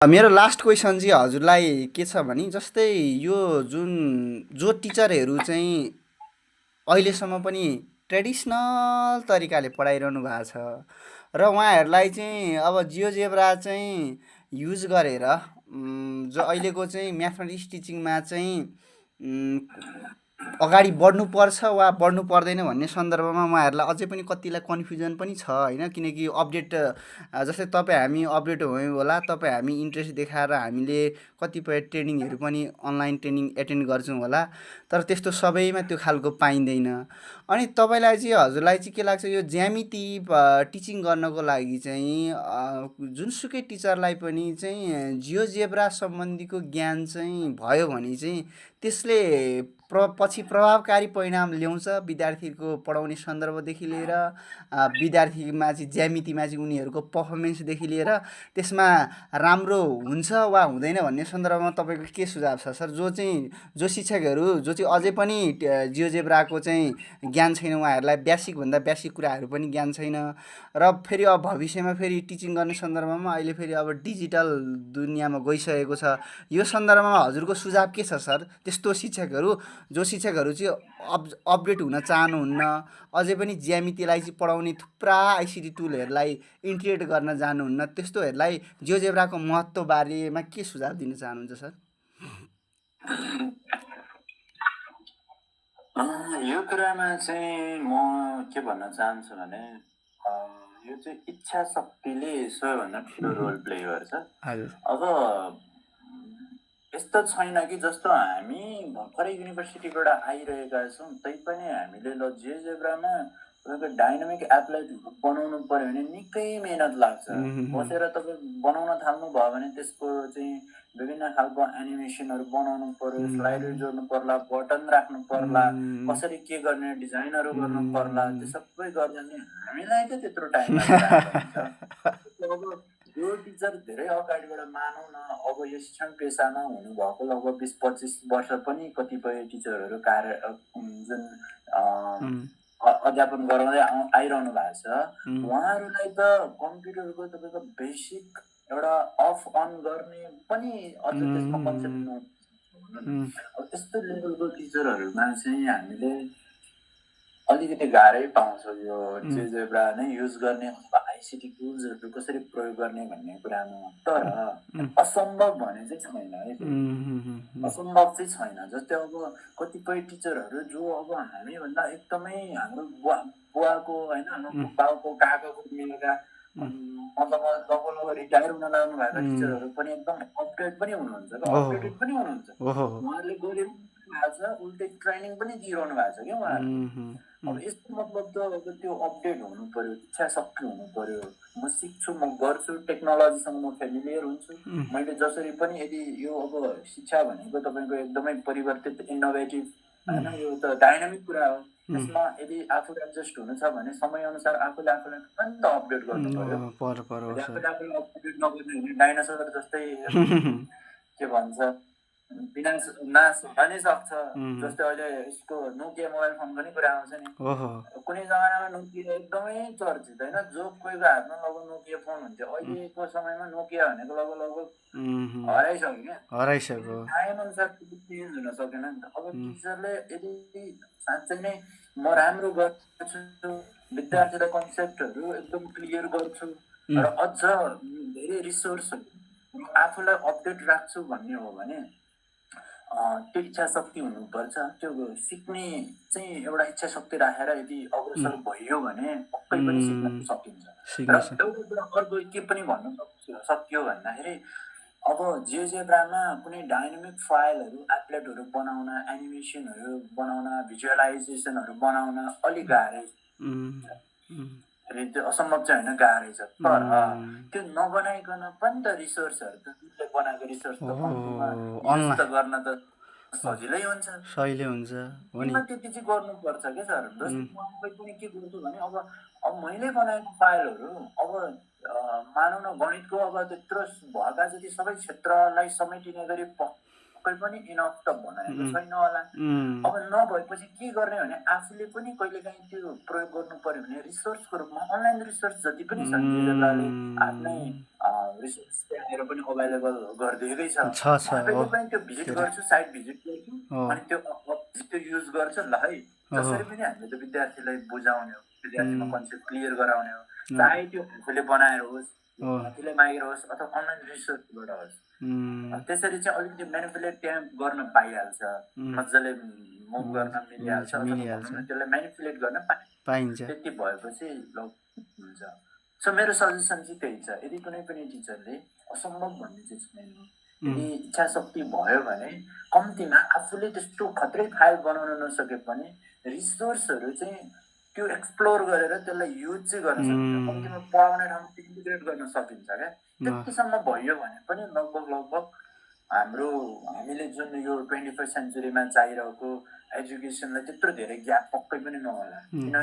मेरो last question चाहिँ हजुरलाई के छ भने जस्तै यो जुन जो टिचरहरू चाहिँ अहिलेसम्म पनि ट्रेडिसनल तरिकाले पढाइरहनु भएको छ र उहाँहरूलाई चाहिँ अब जियोजेब्रा चाहिँ युज गरेर जो अहिलेको चाहिँ म्याथमेटिक्स टिचिङमा चाहिँ अगाडि बढ्नुपर्छ वा बढ्नु पर्दैन भन्ने सन्दर्भमा उहाँहरूलाई अझै पनि कतिलाई कन्फ्युजन पनि छ होइन किनकि अपडेट जस्तै तपाईँ हामी अपडेट भयौँ होला तपाईँ हामी इन्ट्रेस्ट देखाएर हामीले कतिपय ट्रेनिङहरू पनि अनलाइन ट्रेनिङ एटेन्ड गर्छौँ होला तर त्यस्तो सबैमा त्यो खालको पाइँदैन अनि तपाईँलाई चाहिँ हजुरलाई चाहिँ के लाग्छ यो ज्यामिति टिचिङ गर्नको लागि चाहिँ जुनसुकै टिचरलाई पनि चाहिँ जियोजेब्रा सम्बन्धीको ज्ञान चाहिँ भयो भने चाहिँ त्यसले पछि प्रभावकारी परिणाम ल्याउँछ विद्यार्थीको पढाउने सन्दर्भदेखि लिएर विद्यार्थीमा चाहिँ ज्यामितिमा चाहिँ उनीहरूको पर्फर्मेन्सदेखि लिएर त्यसमा राम्रो हुन्छ वा हुँदैन भन्ने सन्दर्भमा तपाईँको के सुझाव छ सर जो शिक्षकहरू जो चाहिँ अझै पनि जियोजेब्राको चाहिँ ज्ञान छैन उहाँहरूलाई बेसिकभन्दा बेसिक कुराहरू पनि ज्ञान छैन र फेरि अब भविष्यमा फेरि टिचिङ गर्ने सन्दर्भमा अहिले फेरि अब डिजिटल दुनियाँमा गइसकेको छ यो सन्दर्भमा हजुरको सुझाव के छ सर त्यस्तो शिक्षकहरू जो शिक्षकहरू चाहिँ अपडेट हुन चाहनुहुन्न अझै पनि ज्यामितिलाई चाहिँ पढाउने थुप्रा आइसिटी टुलहरूलाई इन्टिग्रेट गर्न जानुहुन्न त्यस्तोहरूलाई जियोजेब्राको महत्त्व बारेमा के सुझाव दिन चाहनुहुन्छ सर यो कुरामा चाहिँ म के भन्न चाहन्छु भने यो चाहिँ इच्छा शक्तिले सबैभन्दा ठुलो रोल प्ले गर्छ। अब यस्तो छैन कि जस्तो हामी भर्खरै युनिभर्सिटीबाट आइरहेका छौँ तैपनि हामीले ल जियोजेब्रामा तपाईँको डाइनामिक एप्लाइडहरू बनाउनु पर्यो भने निकै मेहनत लाग्छ। बसेर तपाईँ बनाउन थाल्नु भयो भने त्यसको चाहिँ विभिन्न खालको एनिमेसनहरू बनाउनु पर्यो, स्लाइडहरू जोड्नु पर्ला, बटन राख्नु पर्ला, कसरी के गर्ने डिजाइनहरू गर्नु पर्ला, त्यो सबै गर्दा चाहिँ हामीलाई त त्यत्रो टाइम लाग्छ। अब यो टिचर धेरै अगाडिबाट मानौँ न अब यो शिक्षण पेसामा हुनुभएको लगभग 20-25 वर्ष पनि कतिपय टिचरहरू कार्य जुन अध्यापन गराउँदै आइरहनु भएको छ उहाँहरूलाई त कम्प्युटरको तपाईँको बेसिक एउटा अफ अन गर्ने पनि अझ त्यसमा कन्सेप्ट अब त्यस्तो लेभलको टिचरहरूमा चाहिँ हामीले अलिकति गाह्रै पाउँछौँ यो जियोजेब्रा नै युज गर्ने अथवा आइसिटी टुल्सहरू कसरी प्रयोग गर्ने भन्ने कुरामा। तर असम्भव भने चाहिँ छैन है, असम्भव चाहिँ छैन। जस्तै अब कतिपय टिचरहरू जो अब हामीभन्दा एकदमै हाम्रो बुवाको होइन बाउको काकाको मिलेका मतलब लगभग रिटायर हुन लाग्नु भएको टिचरहरू पनि एकदम अपडेट पनि हुनुहुन्छ, अपडेटेड पनि हुनुहुन्छ। उहाँहरूले गरे भएको छ उल्टै ट्रेनिङ पनि दिइरहनु भएको छ क्या उहाँहरू। अब यस्तो मतलब त अब त्यो अपडेट हुनु पर्यो, इच्छा शक्ति हुनु पर्यो। म सिक्छु, म गर्छु, टेक्नोलोजीसँग म फेमिलियर हुन्छु। मैले जसरी पनि यदि यो अब शिक्षा भनेको तपाईँको एकदमै परिवर्तित इनोभेटिभ होइन यो त डाइनामिक कुरा हो। त्यसमा यदि आफूले एडजस्ट हुनु छ भने समयअनुसार आफूले आफूलाई तुरन्त अपडेट गर्नु पर्यो। आफूले आफूलाई अपडेट नगर्ने भने डाइनासोर जस्तै के भन्छ विनाश नाश हुन नै सक्छ। जस्तै अहिले यसको नोकिया मोबाइल फोन पनि कुरा आउँछ नि, कुनै जमानामा नोकिया एकदमै चर्चित होइन, जो कोहीको हातमा लगभग नोकिया फोन हुन्थ्यो। अहिलेको समयमा नोकिया भनेको लगभग हराइसक्यो क्या, हराइसक्यो। टाइम अनुसार चेन्ज हुन सकेन नि त। अब टिचरले यदि साँच्चै नै म राम्रो गर्छु, विद्यार्थीलाई कन्सेप्टहरू एकदम क्लियर गर्छु र अझ धेरै रिसोर्सहरू आफूलाई अपडेट राख्छु भन्ने हो भने त्यो इच्छा शक्ति हुनुपर्छ। त्यो सिक्ने चाहिँ एउटा इच्छा शक्ति राखेर यदि अग्रसर भइयो भने पक्कै पनि सिक्न सकिन्छ। र एउटा कुरा अर्को के पनि भन्न सकियो भन्दाखेरि अब जियोजेब्रामा कुनै डाइनामिक फाइलहरू एप्लेटहरू बनाउन, एनिमेसनहरू बनाउन, भिजुअलाइजेसनहरू बनाउन अलिक गाह्रै त्यो असम्भव चाहिँ होइन, गाह्रै छ। तर त्यो नबनाइकन पनि त रिसोर्सहरू त जुनले बनाएको रिसोर्स त युज त गर्न त सजिलै हुन्छ, सजिलै हुन्छ। त्यति चाहिँ गर्नुपर्छ क्या सर। जस्तै म आफै पनि के गर्छु भने अब मैले बनाएको फाइलहरू अब मानौँ न गणितको अब त्यत्रो भएका जति सबै क्षेत्रलाई समेटिने गरी पक्कै पनि इनफ त बनाएको छैन होला। अब नभएपछि के गर्ने भने आफूले पनि कहिलेकाहीँ त्यो प्रयोग गर्नु पर्यो भने रिसोर्सको रूपमा अनलाइन रिसोर्स जति पनि छन् जियोजेब्राले आफ्नै रिसोर्स त्यहाँनिर पनि अभाइलेबल गरिदिएकै छ। छ म हो आफैले पनि त्यो भिजिट त्यो गर्छु, साइट भिजिट गर्छु, हो अनि त्यो युज गर्छ ल है। ओहो जसरी पनि हामीले त्यो विद्यार्थीलाई बुझाउने हो, विद्यार्थीमा उम्, कन्सेप्ट क्लियर गराउने हो, हो चाहे त्यो आफूले बनाएर होस्, हो साथीले मागेर होस्, अथवा अनलाइन रिसर्चबाट होस्। त्यसरी चाहिँ अलिकति म्यानिपुलेट त्यहाँ गर्न पाइहाल्छ, मजाले मुभ गर्न मिलिहाल्छ, अथवा मिलिहाल्छ भनौँ न त्यसलाई म्यानिपुलेट गर्न पाइन्छ त्यति भएपछि ल हुन्छ। सो मेरो सजेसन चाहिँ त्यही छ, यदि कुनै पनि टिचरले असम्भव भन्ने चाहिँ छैन, यदि इच्छा शक्ति भयो भने कम्तीमा आफूले त्यस्तो खत्रै फाइल बनाउन नसके पनि रिसोर्सहरू चाहिँ त्यो एक्सप्लोर गरेर त्यसलाई युज चाहिँ गर्न सकिन्छ, कम्तीमा पढाउने ठाउँमा इन्टिग्रेट गर्न सकिन्छ क्या। त्यतिसम्म भयो भने पनि लगभग हामीले जुन यो 21st सेन्चुरीमा चाहिरहेको एजुकेसनलाई त्यत्रो धेरै ग्याप पक्कै पनि नहोला।